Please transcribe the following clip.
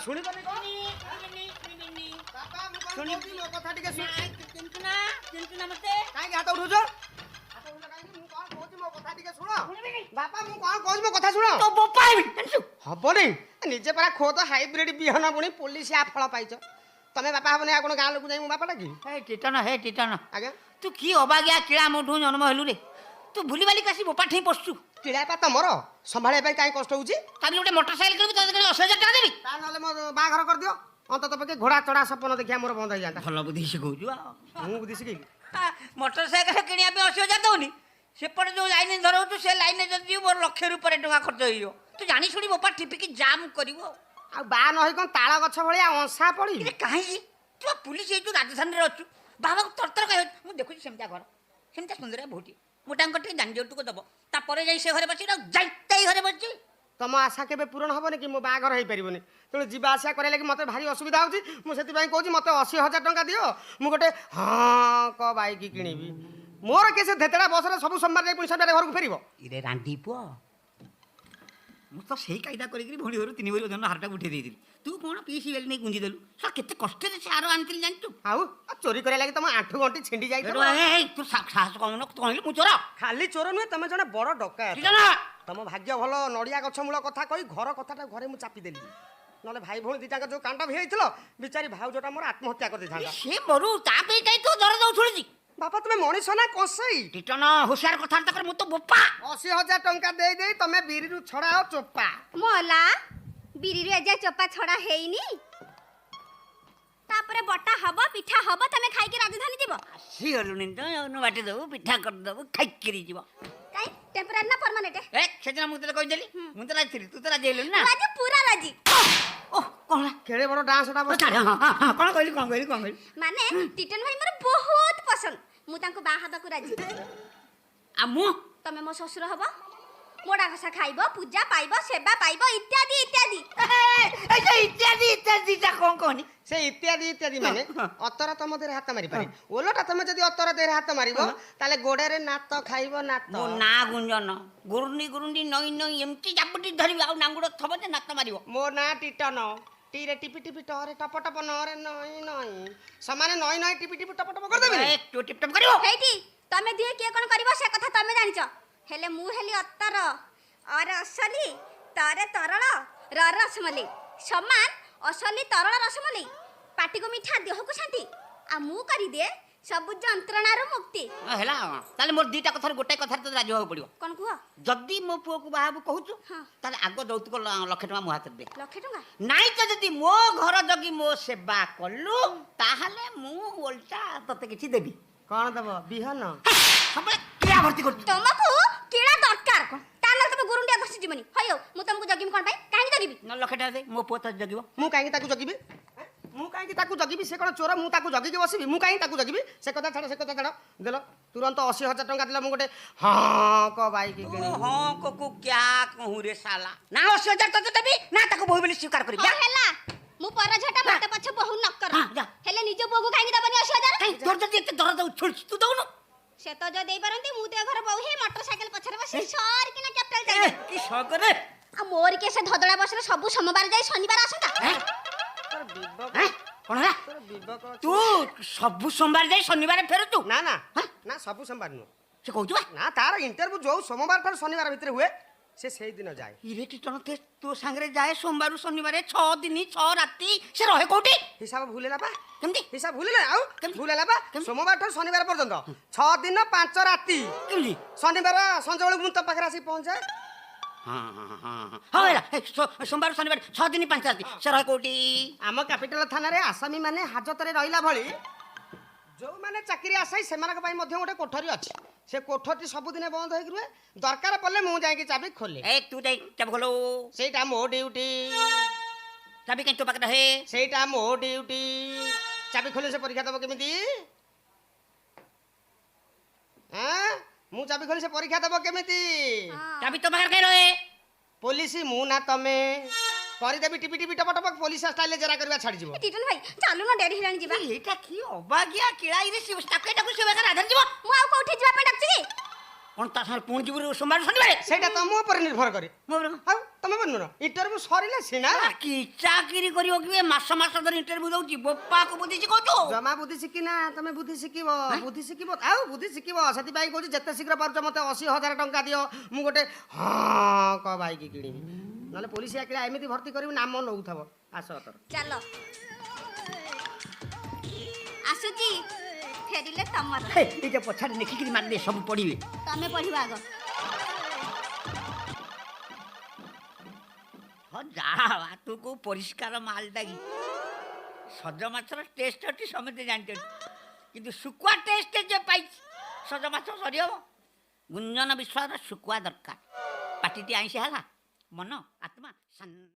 ଶୁଣିବ, ଶୁଣିବନି କଣ? ବାପା, ମୁଁ କଣ ଶୁଣି- କହୁଛି, ମୋ କଥା ଟିକେ ଶୁଣ। ଚିହ୍ନୁଛୁ ନା? ଚିହ୍ନୁଛୁ ନା ମତେ? କାହିଁକି ହାତ ଉଠଉଛ? ହାତ ଉଠଉଛ କାହିଁକି? ମୁଁ କଣ କହୁଛି, ମୋ କଥା ଟିକେ ଶୁଣ। ବାପା, ମୁଁ କଣ କହୁଛି, ମୋ କଥା ଶୁଣ। ତୋ ବୋପା ହେବି, ଜାଣିଛୁ? ହବନି, ନିଜେ ପରା ଖୋଦ ହାଇବ୍ରିଡ ବିହନ ପୁଣି ପୋଲିସିଆ ଫଳ ପାଇଛ। ତମେ ବାପା ହବନି, ଆଉ କଣ ଗାଁ ଲୋକ ଯାଇ ମୋ ବାପା ଡାକି? ହେ ଟିଟନ, ହେ ଟିଟନ। ଆଜ୍ଞା। ତୁ କି ଅବାଗିଆ କିଳା ମୋଠୁ ଜନ୍ମ ହେଲୁ ରେ। ତୁ ଭୁଲିବାଲି କାସି ବୋପା ଠେଇଁ ପଶୁଛୁ। କିଳା ପା ତମର, ସମ୍ଭାଳିବା ପାଇଁ କାହିଁ କଷ୍ଟ ହଉଛି? ତାହେଲେ ଗୋଟେ ମୋଟର ସାଇକେଲ କିଣିବୁ, ତୋତେ 80,000 ଟଙ୍କା ଦେବି। ତା ନହେଲେ ମୋ ବାହାଘର କରିଦିଅ, ଅନ୍ତତଃ ପକ୍ଷେ ଘୋଡ଼ା ଚଢ଼ା ସପନ ଦେଖିବା ମୋର ବନ୍ଦ ହେଇଯାନ୍ତା। ଭଲ ବୁଦ୍ଧି ଶିଖଉଛୁ ଆଉ। ମୁଁ ବୁଦ୍ଧି ଶିଖେଇବି? ମୋଟର ସାଇକେଲ କିଣିବା ପାଇଁ 80,000 ଦଉନି। ସେପଟେ ଯୋଉ ଲାଇନ ଧରଉଛୁ, ସେ ଲାଇନରେ ଯଦି ଯିବୁ, ମୋର ଲକ୍ଷେ ଉପରେ ଟଙ୍କା ଖର୍ଚ୍ଚ ହେଇଯିବ। ତୁ ଜାଣି ଶୁଣି ବୋପା ଟିପିକି ଜାମ୍ କରିବୁ ଆଉ। ଆଉ ବା ନ ହେଇ କଣ ତାଳ ଗଛ ଭଳିଆ ଅଂଶା ପଡି? ଇରେ କାହିଁକି ତୁ ବା ପୁଲିସ ହେଇଛୁ, ରାଜଧାନୀରେ ଅଛୁ, ବାବାକୁ ତରତର କାହିଁ? ମୁଁ ଦେଖୁଛି ସେମିତିଆ ଘର, ସେମିତିଆ ସୁନ୍ଦରିଆ ବୋହୂଟି, ମୁଁ ତାଙ୍କ ଟିକେ ଜାଣି ଯୌତୁକ ଦବ, ତାପରେ ଯାଇ ସେ ଘରେ ବସିବି। ଆଉ ଯାଇ ଘରେ ବସିବି। ତମ ଆଶା କେବେ ପୂରଣ ହବନି କି ମୋ ବାହାଘର ହେଇପାରିବନି। ତେଣୁ ଯିବା ଆସିବା କରିବା ଲାଗି ମୋତେ ଭାରି ଅସୁବିଧା ହଉଛି। ମୁଁ ସେଥିପାଇଁ କହୁଛି, ମୋତେ 80,000 ଟଙ୍କା ଦିଅ, ମୁଁ ଗୋଟେ ହଁ କ ବାଇକ୍ କିଣିବି। ମୋର କିଏ ସେ ଧେତେଡ଼ା ବସରେ ସବୁ ସୋମବାର ଯାଇ ପୁଣି ଶନିବାର ଘରକୁ ଫେରିବ? ଇରେ ରାଣ୍ଡି ପୁଅ, ମୁଁ ତ ସେଇ କାଇଦା କରିକିରି ଭଉଣୀ ଘରୁ 3 ଭରି ଓଜନ ହାରଟାକୁ ଉଠେଇ ଦେଇଥିଲି। ତୁ କ'ଣ ପିଇସି ବେଲି ନେଇ ଗୁଞ୍ଜି ଦେଲୁ। ଶଳା, କେତେ କଷ୍ଟରେ ସେ ହାର ଆଣିଥିଲି ଜାଣିଛୁ? ଆଉ ଆଉ ଚୋରି କରିବା ଲାଗି ତମ ଆଣ୍ଠୁ ଗଣ୍ଠି ଛିଣ୍ଡି ଯାଇଥିବ। ଏଇ, ତୁ ସାହସ କମୁନ। ତୁ କହିଲୁ ମୁଁ ଚୋର? ଖାଲି ଚୋର ନୁହେଁ, ତମେ ଜଣେ ବଡ଼ ଡକାୟତ। ଠିକ ନା? ତମ ଭାଗ୍ୟ ଭଲ, ନଡ଼ିଆ ଗଛ ମୂଳ କଥା କହି ଘର କଥାଟା ଘରେ ମୁଁ ଚାପିଦେଲି। ନହେଲେ ଭାଇ ଭଉଣୀ ଦିଟାଙ୍କ ଯୋଉ କାଣ୍ଡ ହେଇଥିଲ, ବିଚାରି ଭାଉଜଟା ମୋର ଆତ୍ମହତ୍ୟା କରିଦେଇଥାନ୍ତା। ସେ ମରୁ, ତା ପାଇଁ କାଇଁ ତୁ ଦରଜ ଉଛୁଳୁଛି? ବାପା, ତୁମେ ମଣିଷ ନା କସେଇ? ଟିଟନ, ହୁସିଆର କଥାବାର୍ତ୍ତା କର, ମୁଁ ତ ବୋପା। 80,000 ଟଙ୍କା ଦେଇ ଦେଇ ତମେ ବିରିରୁ ଛଡ଼ାଅ ଚୋପା। ମଲା, ବିରିରୁ ଏଯାଏ ଚୋପା ଛଡ଼ା ହେଇନି। ତାପରେ ବଟା ହବ, ପିଠା ହବ, ତମେ ଖାଇକି ରାଜଧାନୀ ଯିବ। ଆସିଗଲୁଣି ତ, ବାଟି ଦବୁ, ପିଠା କରିଦବୁ, ଖାଇକିରି ଯିବ। କାଇଁ, ଟେମ୍ପୋରାରୀ ନା ପରମାନେଣ୍ଟ? ଏ ସେଦିନ ମୁଁ ତତେ କହିଦେଲି, ମୁଁ ତ ରାଜି ଥିଲି, ତୁ ତ ରାଜି ହେଲୁନି ନା? ରାଜି, ପୁରା ରାଜି। ଓ, କଣ ହେଲା? କେଡ଼େ ବଡ଼ ଡାନ୍ସଟା। ଓ, ଛାଡ଼, ହଁ, କଣ କହିଲି, କଣ କହିଲି, କଣ କହିଲି? ମାନେ ଟିଟନ ଭାଇ ମୋର ବହୁତ ପସନ୍ଦ, ମୁଁ ତାଙ୍କୁ ବାହା ହେବାକୁ ରାଜି। ଆଉ ମୁଁ? ତମେ ମୋ ଶ୍ୱଶୁର ହବ, ମୋଡ଼ା ଘଷା ଖାଇବ, ପୂଜା ପାଇବ, ସେବା ପାଇବ, ଇତ୍ୟାଦି ଇତ୍ୟାଦି। ଏ ସେ ଇତ୍ୟାଦି ଇତ୍ୟାଦି ଟା କଣ କହନି? ସେ ଇତ୍ୟାଦି ଇତ୍ୟାଦି ମାନେ ଅତର ତମ ଦେହରେ ହାତ ମାରିପାରେ। ଓଲଟା ତମେ ଯଦି ଅତର ଦେହରେ ହାତ ମାରିବ, ତାହେଲେ ଗୋଡରେ ନାତ ଖାଇବ, ନାତ। ମୋ ନା ଗୁଞ୍ଜନ। ଗୁରୁଣ୍ଡି ଗୁରୁଣ୍ଡି ନଇଁ ନଇଁ ଏମିତି ଜାବୁଟି ଧରିବି, ଆଉ ନାଙ୍ଗୁଡ଼ ଥବ ଯେ ନାତ ମାରିବ। ମୋ ନାଁ ଟିଟନ। ଟିରେ ଟିପି ଟିପି, ଟରେ ଟପ ଟପ, ନରେ ନଇଁ ନଇଁ, ସମାନେ ନଇଁ ନଇଁ ଟିପି ଟିପି ଟପ ଟପ କରିଦେବିନି? ଏ, ତୁ ଟିପ ଟପ କରିବ? ହେଇଟି, ତମେ ଦୁହେଁ କିଏ କଣ କରିବ ସେ କଥା ତମେ ଜାଣିଛ। ହେଲେ ମୁଁ ହେଲି ଅତର। ଅର ଅସଲି, ତରେ ତରଳ, ର ରସମଲେଇ, ସମାନ ଅସଲି ତରଳ ରସମଲେଇ। ପାଟିକୁ ମିଠା, ଦେହକୁ ଶାନ୍ତି, ଆଉ ମୁଁ କରିଦିଏ ସବୁ ଯନ୍ତ୍ରଣାରୁ ମୁକ୍ତି। ହଁ, ହେଲା। ତାହେଲେ ମୋର ଦିଟା କଥାରୁ ଗୋଟାଏ କଥାରେ ତୋତେ ରାଜି ହେବାକୁ ପଡିବ। କଣ କୁହ? ଯଦି ମୋ ପୁଅକୁ ବାହା ହେବୁ କହୁଛୁ, ହଁ। ତାହେଲେ ଆଗ ଯୌତୁକ ଲକ୍ଷେ ଟଙ୍କା ମୋ ହାତରେ ଦେ। ଲକ୍ଷେ ଟଙ୍କା? ନାଇଁ ତ ଯଦି ମୋ ଘର ଜଗି ମୋ ସେବା କଲୁ, ତାହେଲେ ମୁଁ ଓଲଟା ତତେ କିଛି ଦେବି। କଣ ଦବ, ବିହନ? ସବୁବେଳେ କିଳା ଭର୍ତ୍ତି କରୁଛୁ। ତମକୁ କିଣା ଦରକାର, ତା ନହେଲେ ତମେ ଗୁରୁଣ୍ଡିଆ ଘଷି ଯିବନି। ହଇ ହଉ, ମୁଁ ତମକୁ ଜଗିବି କଣ ପାଇଁ? କାହିଁକି ଜଗିବି? ନ ଲକ୍ଷେ ଟଙ୍କା ଦେ, ମୋ ପୁଅ ତତେ ଜଗିବ। ମୁଁ କାହିଁକି ତାକୁ ଜଗିବି? ମୁଁ କାହିଁକି ତାକୁ ଜଗିବି? ସେ କଣ ଚୋର, ମୁଁ ତାକୁ ଜଗିକି ବସିବି? ମୁଁ କାହିଁକି ତାକୁ ଜଗିବି? ସେ କଥା ଛାଡ଼, ସେ କଥା ଛାଡ଼। ଦେଲ ତୁରନ୍ତ 80,000 ଟଙ୍କା ଦେଲ, ମୁଁ ଗୋଟେ ହଁ କ ବାଇକ୍ ତୁ କିଣିବି। ହଁ କୋକୁ କ୍ୟା କହୁଁ ରେ ସାଲା। ନା 80,000 ତତେ ଦେବି, ନା ତାକୁ ବୋହୂ ବୋଲି ସ୍ୱୀକାର କରିବି। ହଉ ହେଲା, ମୁଁ ପର ଝିଅଟା, ମତେ ପଛେ ବୋହୁ ନ କର। ହଁ, ଯା। ହେଲେ ନିଜ ବୋହୁ କାହିଁକି ଦବନି 80,000? କାଇଁ, ତୋର ଯଦି ଏତେ ଦରଦ ଉଛୁଳୁଛି, ତୁ ଦଉନୁ। ସେ ତ ଯୋଉ ଦେଇପାରନ୍ତି, ମୁଁ ତ ଏ ଘର ବୋହୁ ହେଇ ମୋଟର ସାଇକେଲ ପଛରେ ବସି ସର କିନା କ୍ୟାପିଟାଲ ଏ, ଯାଇ କି ସକରେ। ଆଉ ମୋର କିଏ ସେ ଧଦଳା ବସରେ ସବୁ ସୋମବାର ଯାଇ ଶନିବାର ଆସନ୍ତା? ତୋର ବିବେକ କଣ ହେଲା? ତୋର ବିବେକ ଅଛି? ତୁ ସବୁ ସୋମବାର ଯାଇ ଶନିବାର ଫେରୁଛୁ? ନା ନା। ହାଁ? ନା, ସବୁ ସୋମବାର ନୁହଁ। ସେ କହୁଛୁ ବା। ନା, ତାର ଇଣ୍ଟରଭ୍ୟୁ ଯୋଉ ସୋମବାର ଠାରୁ ଶନିବାର ଭିତରେ ହୁଏ, ସେ ସେଇଦିନ ଯାଏ। ଇରେ ଟିଟନ, ତୋ ସାଙ୍ଗରେ ଯାଏ ସୋମବାରରୁ ଶନିବାର, 6 ଦିନ 6 ରାତି, ସେ ରହେ କୋଉଠି? ହିସାବ ଭୁଲ ହେଲା ପା। କେମିତି? ହିସାବ ଭୁଲ ହେଲା ଆଉ। କେମିତି? ଭୁଲ ହେଲା ପା। କେମିତି? ସୋମବାର ଠାରୁ ଶନିବାର ପର୍ଯ୍ୟନ୍ତ 6 ଦିନ 5 ରାତି। କେମିତି? ଶନିବାର ସଞ୍ଜ ବେଳକୁ ମୁଁ ତୋ ପାଖରେ ଆସିକି ପହଞ୍ଚାଏ। ହଁ, ହେଲା। ଏ, ସୋମବାର ଶନିବାର 6 ଦିନ 5 ରାତି, ସେ ରହେ କୋଉଠି? ଆମ କ୍ୟାପିଟାଲ ଥାନାରେ ଆସାମୀ ମାନେ ହାଜତରେ ରହିଲା ଭଳି ଯୋଉମାନେ ଚାକିରି ଆଶାୟୀ, ସେମାନଙ୍କ ପାଇଁ ମଧ୍ୟ ଗୋଟେ କୋଠରୀ ଅଛି। ସେ କୋଠରୀ ସବୁଦିନ ବନ୍ଦ ହେଇକି ରୁହେ। ଦରକାର ପଡ଼ିଲେ ମୁଁ ଯାଇକି ଚାବି ଖୋଲେ। ଏ, ତୁ ଯାଇ ଚାବି ଖୋଲୁ? ସେଇଟା ମୋ ଡ୍ୟୁଟି। ଚାବି କାହିଁ ତୋ ପାଖରେ ରହେ? ସେଇଟା ମୋ ଡ୍ୟୁଟି। ଚାବି ଖୋଲେ ସେ ପରୀକ୍ଷା ଦବ କେମିତି? ଆଁ, ମୁଁ ଚାବି ଖୋଲି ସେ ପରୀକ୍ଷା ଦବ କେମିତି? ଚାବି ତୋ ପାଖରେ କାହିଁ ରହେ? ପୋଲିସ ମୁଁ ନା ତମେ? କରିଦେବି ଟିପି ଟିପି ଟପ ଟପ, ପୋଲିସ ଷ୍ଟାଇଲରେ ଜେରା କରିବା ଛାଡ଼ିଯିବ। ଟିଟନ ଭାଇ, ଚାଲୁନ, ଡେରି ହେଲାଣି, ଯିବା। ଏଇଟା କି ଅବାଗିଆ କିଳାଇରେ। ସେ ତାକୁ ଏଟାକୁ ସେ ବେକାର ଆଧାର ଯିବ। ମୁଁ ଆଉ କୋଉଠି ଯିବା ପାଇଁ ଡାକୁଛି କି? କଣ, ତା ସାଙ୍ଗରେ ପୁଣି ଯିବୁ ସୋମବାର ଶନିବାର? ସେଇଟା ତମ ଉପରେ ନିର୍ଭର କରେ। ମୋ ଉପରେ? ଆଉ ତମେ ବନୁନ, ଇଣ୍ଟରଭ୍ୟୁ ସରିଲେ ସିନା। କି ଚାକିରି କରିବ କି? ମାସ ମାସ ଧରି ଇଣ୍ଟରଭ୍ୟୁ ଦଉଛି, ବୋପାକୁ ବୁଦ୍ଧି ଶିଖଉଛୁ। ଜମା ବୁଦ୍ଧି ଶିଖିନା। ତମେ ବୁଦ୍ଧି ଶିଖିବ, ବୁଦ୍ଧି ଶିଖିବ ଆଉ ବୁଦ୍ଧି ଶିଖିବ। ସେଥିପାଇଁ କହୁଛି, ଯେତେ ଶୀଘ୍ର ପାରୁଛ ମତେ 80,000 ଟଙ୍କା ଦିଅ, ମୁଁ ଗୋଟେ ହଁ କ ବାଇକି କିଣିବି। ନହେଲେ ପୋଲିସ ଆକିଲା ଏମିତି ଭର୍ତ୍ତି କରିବି, ନାମ ନଉଥିବ। ଆସ ତୋର। ଚାଲ, ଆସୁଛି। ଫେରିଲେ ତମର। ଏଇଟା ପଛାରେ ଲେଖିକିରି ମାରିଦେ, ସବୁ ପଢିବେ। ତମେ ପଢିବ ଆଗ। ହଁ, ଯା, ତୁ କୋଉ ପରିଷ୍କାର ମାଲଟା କି? ସଜ ମାଛର ଟେଷ୍ଟ ଅଛି ସମସ୍ତେ ଜାଣିଛନ୍ତି, କିନ୍ତୁ ଶୁଖୁଆ ଟେଷ୍ଟ ଯେ ପାଇଛି, ସଜ ମାଛ ସରି ହବ? ଗୁଞ୍ଜନ ବିଶ୍ୱାସର ଶୁଖୁଆ ଦରକାର। ପାଟିଟି ଆଇଁଷ ହେଲା, ମନ ଆତ୍ମା।